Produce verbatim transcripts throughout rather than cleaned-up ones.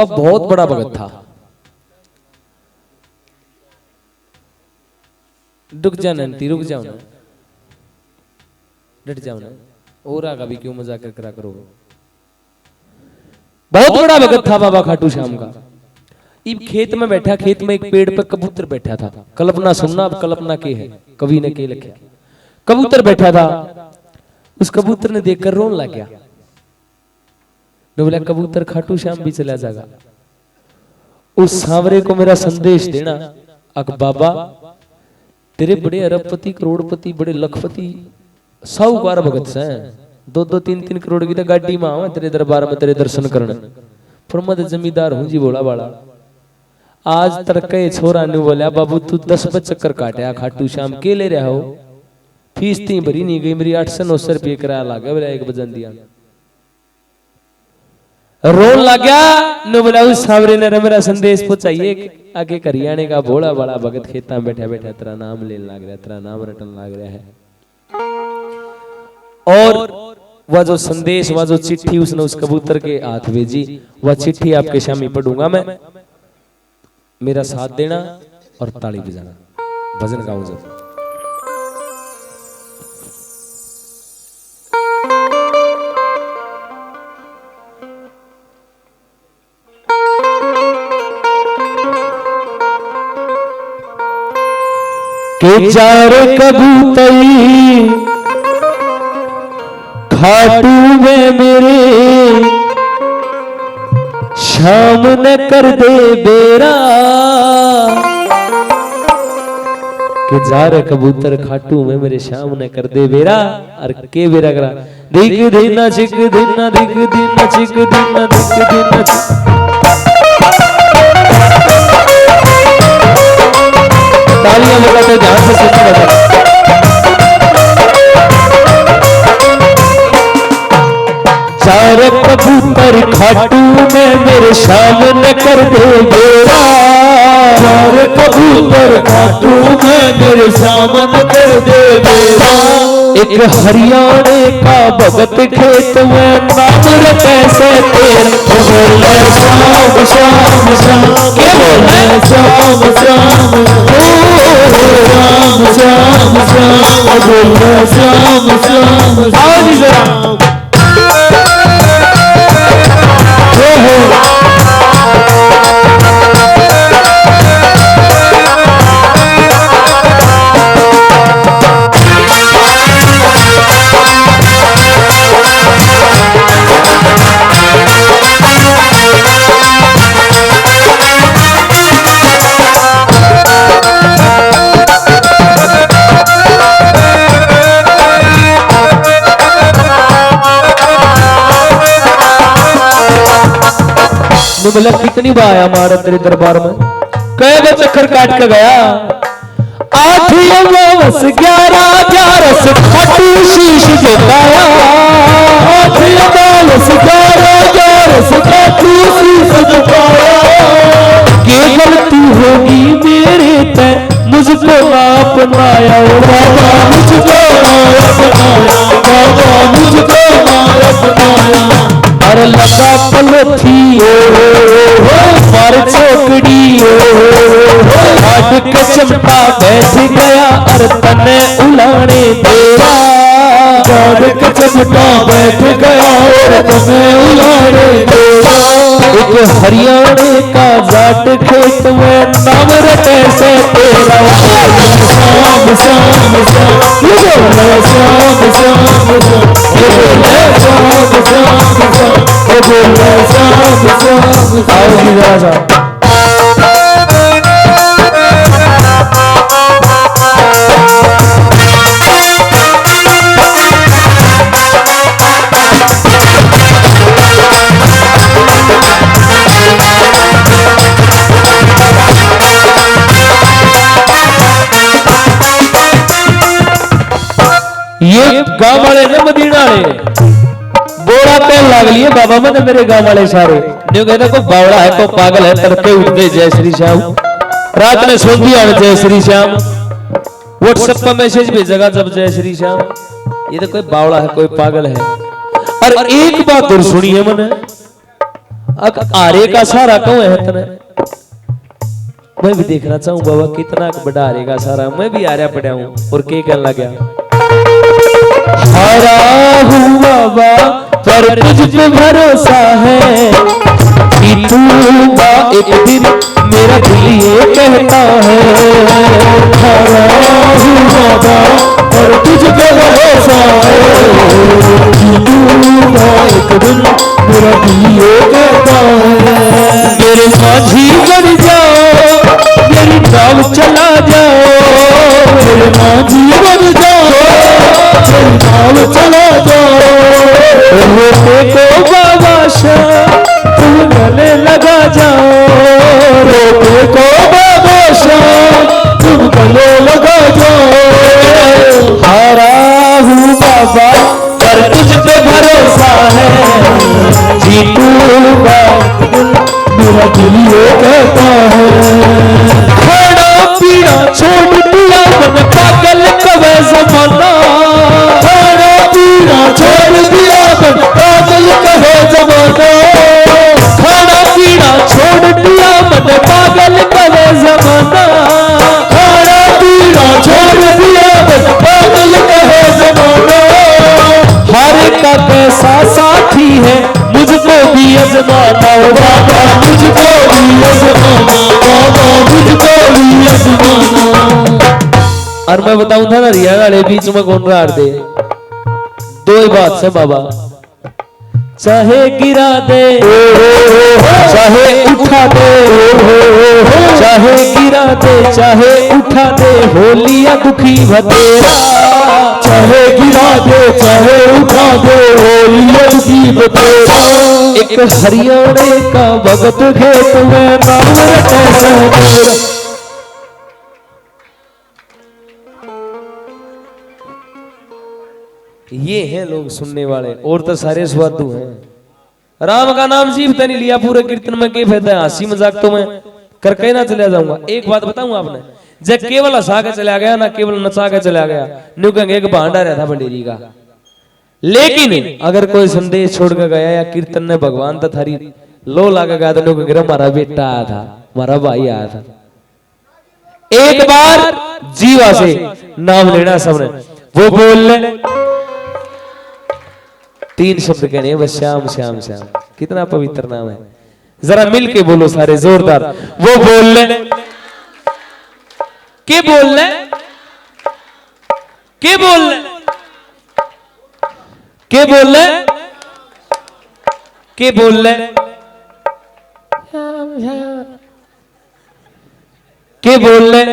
अब बहुत बड़ा भगत था। रुक जा नंती, रुक जाओ ना, डट जाओ ना। और आगा भी क्यों मजाक करा करो? बहुत बड़ा भगत था बाबा खाटू श्याम का। इब खेत में बैठा, खेत में एक पेड़ पे कबूतर बैठा था। कल्पना सुनना, अब कल्पना के है, कवि ने के लिखा। कबूतर बैठा था, उस कबूतर ने देखकर रोन लग गया। ने बोला, "कबूतर, खाटू श्याम भी चला जाएगा। उस सांवरे को मेरा संदेश देना, अक बाबा, तेरे बड़े अरबपति, करोड़पति, बड़े लखपति, साहूकार भगत सै, दो दो तीन तीन करोड़ की तो गाड़ी में आवे तेरे दरबार में तेरे दर्शन करने, पर मैं तो जमींदार हूँ जी, भोला भाला। आज तड़के छोरा ने बोला, बाबू, तू दस बजे चक्कर काटया खाटू श्याम के ले रहा हो? फीस ती भरी नहीं गई, मेरी आठ सौ नौ सौ रुपये किराया लागे, बोला, एक बजन दिया।" रोन लग गया, ने बोला, "उस सांवरे ने मेरा संदेश पहुंचाइए, आगे हरियाणे का भोला भाला भगत खेता में बैठा बैठा तेरा नाम लेने लग रहा है, तेरा नाम रटन लग रहा है।" और वह जो संदेश, वह जो चिट्ठी उसने उस कबूतर के हाथ भेजी, वह चिट्ठी आपके सामने पढ़ूंगा मैं। मेरा साथ देना और ताली बजाना, भजन गाऊं जब। के जा रे कबूतर, खाटू में मेरे शाम ने कर दे बेरा। के जा रे कबूतर, खाटू में मेरे शाम ने कर दे बेरा। और के बेरा करा, दिख दिना चिक दिना, दिख दिना चिक दिना, दिख दिना चिक। तालियां बजाते ध्यान से सुनना। चार कबूतर खाटू में मेरे शाम ने कर दे बेरा। चार कबूतर खाटू में मेरे शाम ने कर दे बेरा। एक हरियाणे का भगत खेत में नाम रखे से तेरा। बोले श्याम, श्याम, श्याम। के बोले? श्याम, श्याम, ओ, श्याम, श्याम, श्याम। बोले श्याम, श्याम, श्याम। आओ जी जरा। नु बोला, कितनी बार आया मारा तेरे दरबार में, कै बजे चक्कर काट के गया। आठ अमावस ग्यारह ग्यारस खाटू शीश झुकाया। आठ अमावस ग्यारह ग्यारस खाटू शीश झुकाया। के गलती होगी मेरे ते, मुझको ना अपनाया ओ बाबा, मुझको ना अपनाया बाबा, मुझको ना अपनाया। अरे लगा पलोथी ओ, ओ, ओ, ओ, मार चोकड़ी ओ, ओ, ओ, ओ, काट के चमटा बैठ गया, अरे तने उलाने तेरा। काट के चमटा बैठ गया, अरे तने उलाने तेरा। एक हरियाणे का जाट खेत में नाम रटे से तेरा। श्याम, श्याम, श्याम, ये बोल रहा है श्याम, श्याम, श्याम, ये बोल रहा है श्याम, श्याम, श्याम, ये बोल रहा है श्याम, श्याम, श्याम। आओ जी, राजा। ये गांव वाले ने मदीना वाले बोला कहन लाग लिए, बाबा मने मेरे गांव वाले सारे न्यू कहते, कोई बावड़ा है, कोई पागल है, तड़के उठते जय श्री श्याम, रात में सोंदी आवे जय श्री श्याम, WhatsApp पर message भेजेगा जब जय श्री श्याम। ये तो कोई बावड़ा है, कोई पागल है। और एक बात और सुनिए मने, अक हारे का सहारा कहूं है तने। मैं भी देखना चाहूं बाबा, कितना बड़ा हारे का सहारा। मैं भी हारया पड़ा हूं। और के कहने लग गया, हारा हूं बाबा, पर तुझ पे भरोसा है, जीतूंगा एक दिन, मेरा दिल ये कहता है। हारा हूं बाबा, पर तुझ पे भरोसा है, जीतूंगा एक दिन, मेरा दिल ये कहता है। मेरे माझी बन जाओ, मेरी नाव चला जाओ, मेरे माझी बन जाओ, मेरी नाव चला जाओ। रोपे को बाबा शाह तुम गले लगा जाओ, रोपे को बाबा शाह तुम गले लगा जाओ। हारा हूँ बाबा, पर तुझ पे भरोसा है, जीतूंगा, मेरा दिल ये कहता है। खाना पीना छोड़ दिया मन पागल कवे जमाना, खाना पीना छोड़ दिया मन पागल कहे जमाना, खाना पीना छोड़ दिया मन पागल कहे जमाना, खाना पीना छोड़ दिया मन पागल कहे जमाना। हारे का कैसा साथी है, मुझको भी आजमाना, ओ बाबा, मुझको भी आजमाना, बाबा, मुझको भी आजमाना। और मैं बताऊं था ना, हरियाणा वाले बीच में कौन रहा दे, दो ही बात से बाबा, चाहे गिरा दे, चाहे उठा दे, चाहे गिरा दे, चाहे उठा दे, होलिया दुखी बतेरा। चाहे गिरा दे, चाहे उठा दे, होलिया दुखी बतेरा। एक हरियाणे का भगत खेत में नाम रखे से मेरा। ये हैं लोग सुनने वाले, और तो सारे स्वादु हैं। राम का नाम जीभ तै नहीं लिया, पूरे कीर्तन में के फायदा है? हंसी मजाक तो मैं करके ही ना चला जाऊंगा। एक बात बताऊं आपने, जब केवल हंसा के चला गया ना, केवल नचा के चला गया, न्यू कहेंगे एक भांडा रहता भंडेरी का। लेकिन अगर कोई संदेश छोड़ के गया या कीर्तन ने भगवान तो थारी लो लागे गया, तो न्यू कहेंगे, "हमारा बेटा आया था, हमारा भाई आया था।" एक बार जीवा से नाम लेना सबने। वो बोल ले, तीन शब्द कहने हैं बस, श्याम, श्याम, श्याम। कितना पवित्र नाम है। जरा मिल के बोलो सारे जोरदार। वो बोल ले, के बोल ले, के बोल ले, के बोल ले, के बोल ले, श्याम, श्याम। के बोल ले,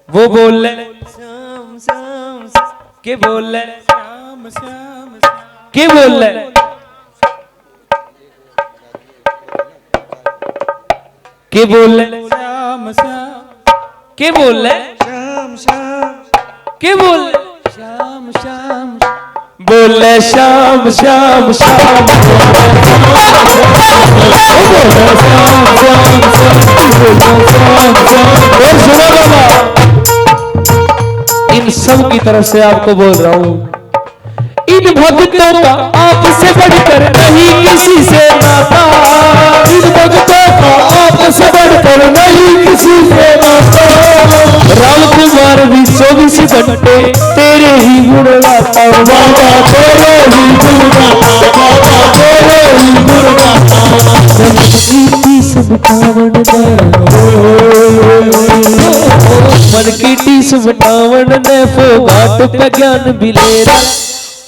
वो बोल ले, श्याम, श्याम, श्याम। के बोल ले, श्याम, श्याम, श्याम। के बोल ले, के बोल ले, श्याम, श्याम। के बोल ले, श्याम, श्याम। के बोल ले, श्याम, श्याम। बोले श्याम, श्याम, श्याम। और सुनो बाबा, इन सब की तरफ से आपको बोल रहा हूँ, इन भक्तों का आपसे बढ़कर नहीं किसी से नाता। इन भक्तों का आपसे बढ़कर नहीं किसी से नाता। राम कुमार भी चौबीस घंटे तेरे ही गुण गाता। बाबा तेरे ही गुण गाता, बाबा तेरे ही गुण गाता। मन की टीस मिटावन ने, मन की टीस मिटावन ने फोगाट पे ज्ञान भी ले रहा।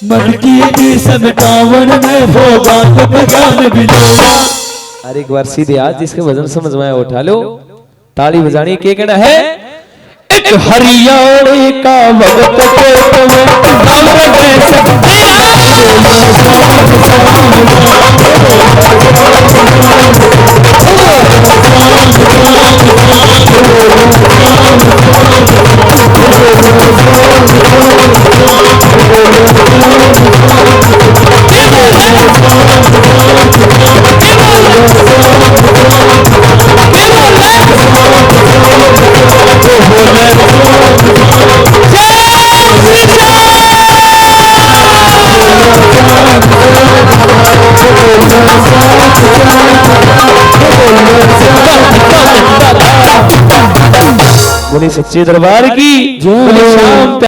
मन की टीस मिटावन ने फोगाट पे ज्ञान भी ले रहा। अरे एक बार सीधे हाथ जिसके भजन समझ में आया उठा लो। ताली बजानी, के कहना है? एक हरियाणे का भगत खेत में नाम रखे से बोले सच्चे दरबार की। बोले श्याम